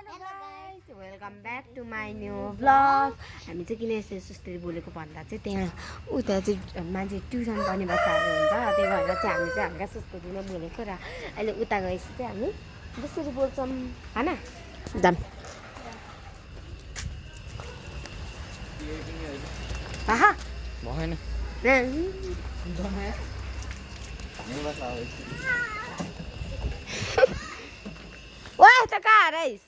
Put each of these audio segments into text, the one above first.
Welcome back to my new vlog. हामी चाहिँ किन यसरी सुस्तरी बोलेको भन्दा चाहिँ त्यहाँ उता चाहिँ मान्छे ट्युसन पढ्ने बच्चाहरू हुन्छ, त्यही भएर चाहिँ हामी चाहिँ हल्का सुस्तरीमा बोलेको र अहिले उता गएपछि चाहिँ हामी जसरी बोल्छौँ होइन जाम। आहा भएन वाह त कहाँ हराइस?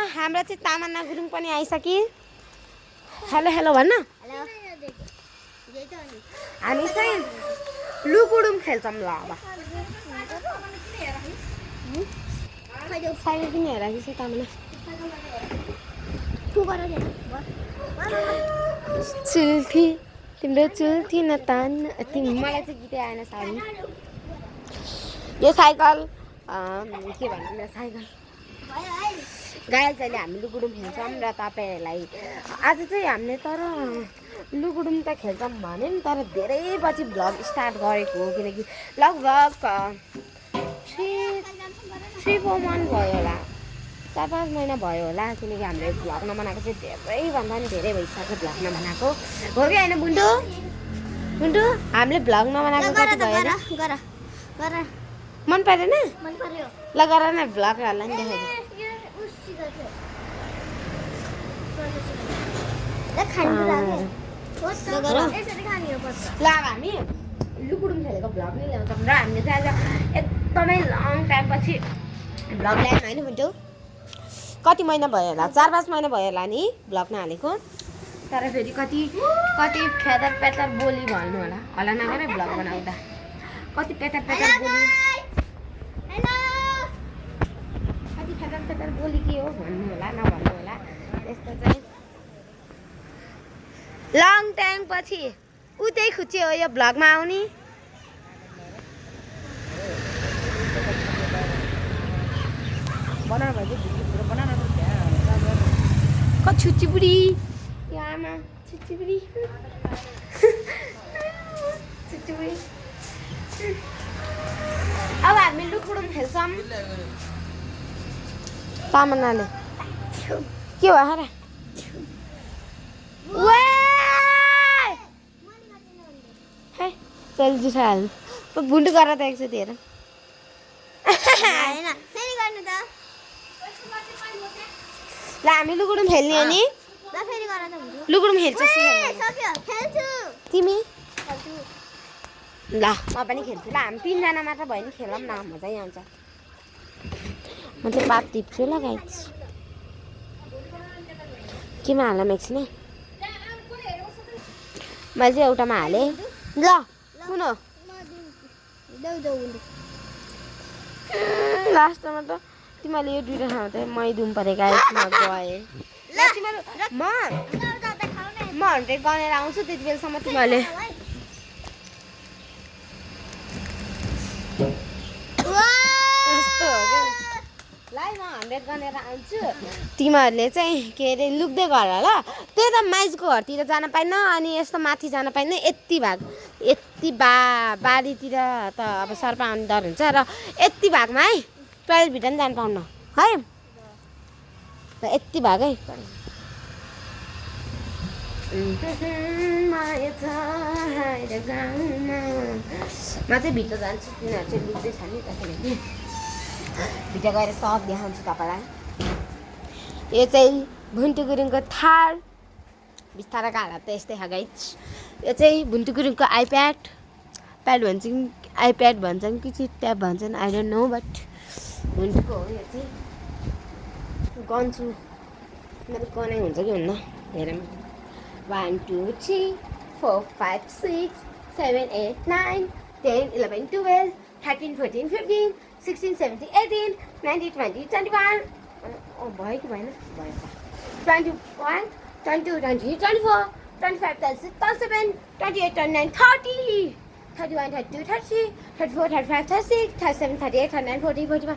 हाम्रो चाहिँ तामान्ना गुरुङ पनि आइसके। हेलो हेलो भन्न। हामी चाहिँ लुकुडुम खेल्छौँ ल अब। साइकल किन हेराएको छ तामान्ना? चुल्थी तिम्रो चुल्थी न तान मलाई चाहिँ गीतै आएन सारी। यो साइकल के भन्नु मेरो साइकल गाइस अहिले हामी लुकुडुम खेल्छौँ र तपाईँहरूलाई आज चाहिँ हामीले तर लुकुडुम त खेल्छौँ भने नि तर धेरै पछि भ्लग स्टार्ट गरेको हो, किनकि लगभग 3-4 मन्थ भयो होला, 4-5 महिना भयो होला, किनकि हामीले भ्लग नबनाएको चाहिँ धेरैभन्दा पनि धेरै भइसक्यो भ्लग नबनाएको हो कि होइन बुन्टु? बुन्टु हामीले भ्लग नबनाएको कति भयो र? मन परेन? ल गर न भ्लगहरूलाई पनि देखाइदियो। ल अब हामी लुकुडुम खेलेको भ्लग नै ल्याउँछौँ र हामीले चाहिँ आज एकदमै लङ टाइमपछि भ्लग ल्यायौँ होइन बुन्टु? कति महिना भयो होला, 4-5 महिना भयो होला नि भ्लग नहालेको, तर फेरि कति फेदर पेतर बोली भन्नु होला नगरे भ्लग बनाउँदा कति पेतर पेतर बोली फेदर बोली के हो भन्नु होला नभन्नु होला। यस्तो चाहिँ लङ टाइम पछि उतै खुच्चे हो यो भ्लगमा आउने। छुच्ची बुढी यो आमा छुच्ची बुढी छुच्ची बुढी। अब हामी लुकुडुम खेल्छौँ। तामान्नाले के भयो र? चल जुठा हाल्नु बुन्टु गरेर त एकचोटि हेर। ल हामी लुकुडुम खेल्ने हो नि? लुकुडुम खेल्छौ तिमी? ल म पनि खेल्छु। ल हामी 3जना मात्र भयो नि, खेलौँ न मजै आउँछ। म चाहिँ पात टिप्छु ल गाइस। केमा हाल्न एकछिन है, मैले चाहिँ एउटामा हालेँ। ल कुन हो लास्टमा त तिमीले यो दुईवटा ठाउँ त मै दुम परेको आएपछि गएँ। म 100 गनेर आउँछु, त्यति बेलासम्म तिमीहरूले लाइ म 100 गनेर आउँछु, तिमीहरूले चाहिँ के अरे लुक्दै गर ल। त्यही त माइजको घरतिर जान पाइन्न अनि यस्तो माथि जान पाइन्न, यति बारीतिर त अब सर्प आउने डर हुन्छ र यति भागमा है टोइलेट भित्र पनि जानु पाउन्न है, यति भाग है। म चाहिँ भित्र जान्छु, तिनीहरू चाहिँ लुक्दैछ नि त, किनकि भित्र गएर सब देखाउँछु तपाईँलाई। यो चाहिँ भुन्टु गुरुङको थार बिस्ताराको हालत त यस्तै छ गाइस। यो चाहिँ भुन्टु गुरुङको आइप्याड भन्छन् आइप्याड भन्छन् कि चाहिँ ट्याब भन्छन् आई डोन्ट नो, बट भुन्टुको हो यो चाहिँ। गन्छु मैले गनाइ हुन्छ कि हुन्न हेरौँ। 1 2 3 4 5 6 7 8 9 10 11 12 13 14 15 16 17 18 19 20 21 भयो कि भएन? भयो त। 21 22 23 24 25 26 27 28 29 30 31 32 33 34 35 36 37 38 39 40 41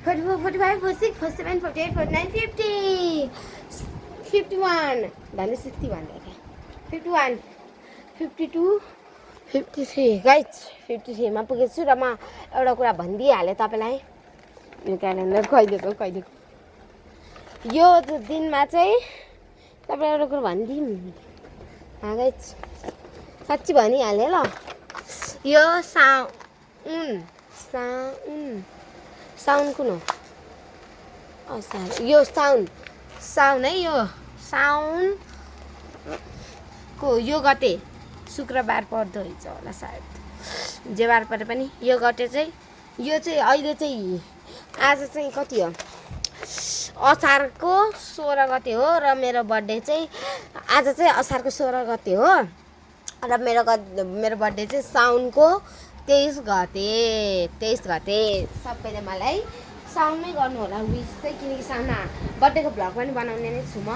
44 45 46 47 48 49 50 51 भन्दा 61 51 52 53 गाइस 53 मा पुगेछु र म एउटा कुरा भनिदिइहालेँ तपाईँलाई। यो क्यालेन्डर कहिलेको यो दिनमा चाहिँ तपाईँ एउटा कुरो भनिदिउँ गाइज साँच्ची भनिहालेँ ल यो साउन कुन हो यो साउन है यो साउनको यो गते शुक्रबार पर्दो रहेछ होला सायद जे बार परे पनि यो गते चाहिँ यो चाहिँ अहिले चाहिँ आज चाहिँ कति हो असारको 16 गते हो र मेरो बर्थडे चाहिँ आज चाहिँ असारको 16 गते हो र मेरो बर्थडे चाहिँ साउनको 23 गते सबैले मलाई साउनमै गर्नु होला विश चाहिँ किनकि साउनमा बर्थडेको भ्लग पनि बनाउने नै छु म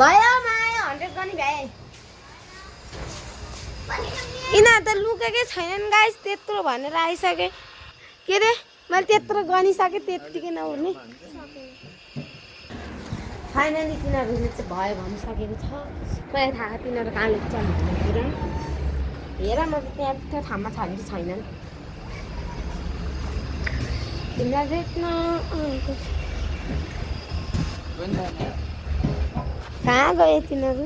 भयो माया 100 गर्ने भए यिनीहरू त लुकेकै छैनन् गाइस त्यत्रो भनेर आइसके के अरे मैले त्यत्रो गनिसकेँ त्यत्तिकै नहुने फाइनली तिनीहरूले चाहिँ भयो भनिसकेको छ मलाई थाहा तिनीहरू कहाँ लेख्छन् भन्ने कुरा हेर म त त्यहाँ त्यो ठाउँमा छ भने छैनन् तिमीलाई भेट्न कहाँ गए तिनीहरू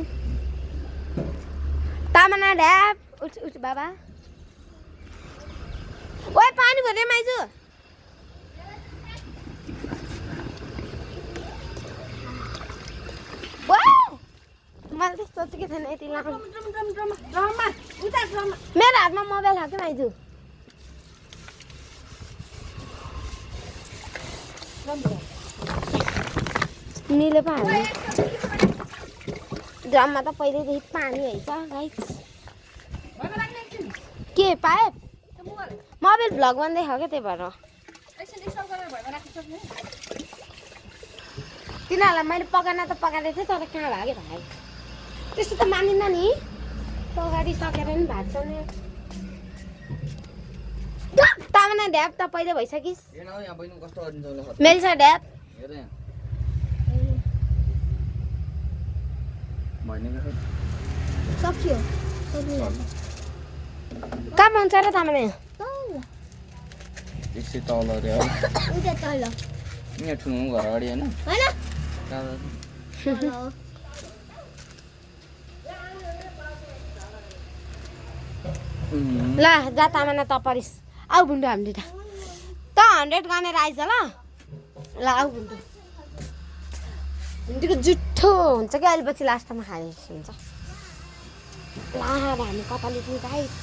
तामाना ढ्याप उठ बाबा ओए पानी भरे माइजू मैले त सोचेको थिएन यति लामो मेरो हातमा मोबाइल छ क्या माइजू मिले पो हाल्नु ड्रममा त पहिल्यैदेखि पानी हैछ गाइस के पाइप मोबाइल भ्लग बन्दै हो क्या त्यही भएर तिनीहरूलाई मैले पकाएर त पकाएको थिएँ तर कहाँ भाग्यो भाइ त्यस्तो त मानिन्न नि पगाडी सकेर नि भाग्छ नि तामाना ढ्याप त पहिले भइसकिस् मेल्छ ढ्याप सक्यो कहाँ पाउँछ र तामाना त्यसै तल रे हो उता तल यहाँ ठुलो घर अगाडि हैन ल जा तामाना त परिस आऊ बुन्डु हामी त 100 गर्ने आइज ल आऊ बुन्डु हुन्डीको जुठो हुन्छ कि अहिले पछि लास्टमा खाने हुन्छ ल हामी कपाली पनि गाइस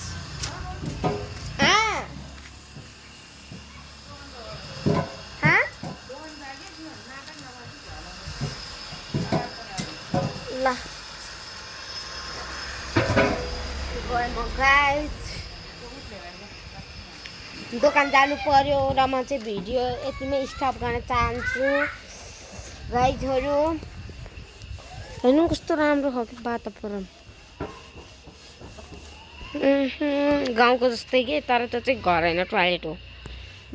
ल गए म गाइस दोकान जानु पर्यो र म चाहिँ भिडियो यतिमै स्टप गर्न चाहन्छु गाइजहरू हेर्नु कस्तो राम्रो हो कि वातावरण गाउँको जस्तै के तर त्यो चाहिँ घर होइन टोयलेट हो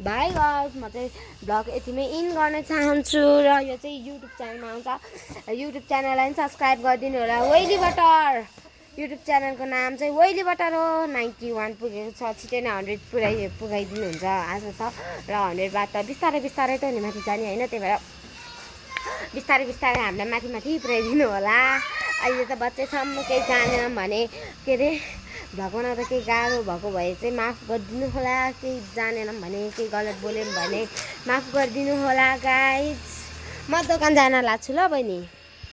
बाई गाइस म चाहिँ भ्लग यतिमै इन गर्न चाहन्छु र यो चाहिँ युट्युब च्यानलमा आउँछ युट्युब च्यानललाई पनि सब्सक्राइब गरिदिनु होला वेली बटर युट्युब च्यानलको नाम चाहिँ वेली बटर हो 91 पुगेको छ छिटै नै 100 पुगाइदिनु हुन्छ आशा छ र 100 बाद त बिस्तारै त नि माथि जाने होइन त्यही भएर बिस्तारै हामीलाई माथि पुऱ्याइदिनु होला अहिले त बच्चैसम्म केही जानेन भने के अरे भ्लग बनाउँदा केही गाह्रो भएको भए चाहिँ माफ गरिदिनु होला केही जानेनौँ भने केही गलत बोल्यौँ भने माफ गरिदिनु होला गाइज म दोकान जान लाग्छु ल बहिनी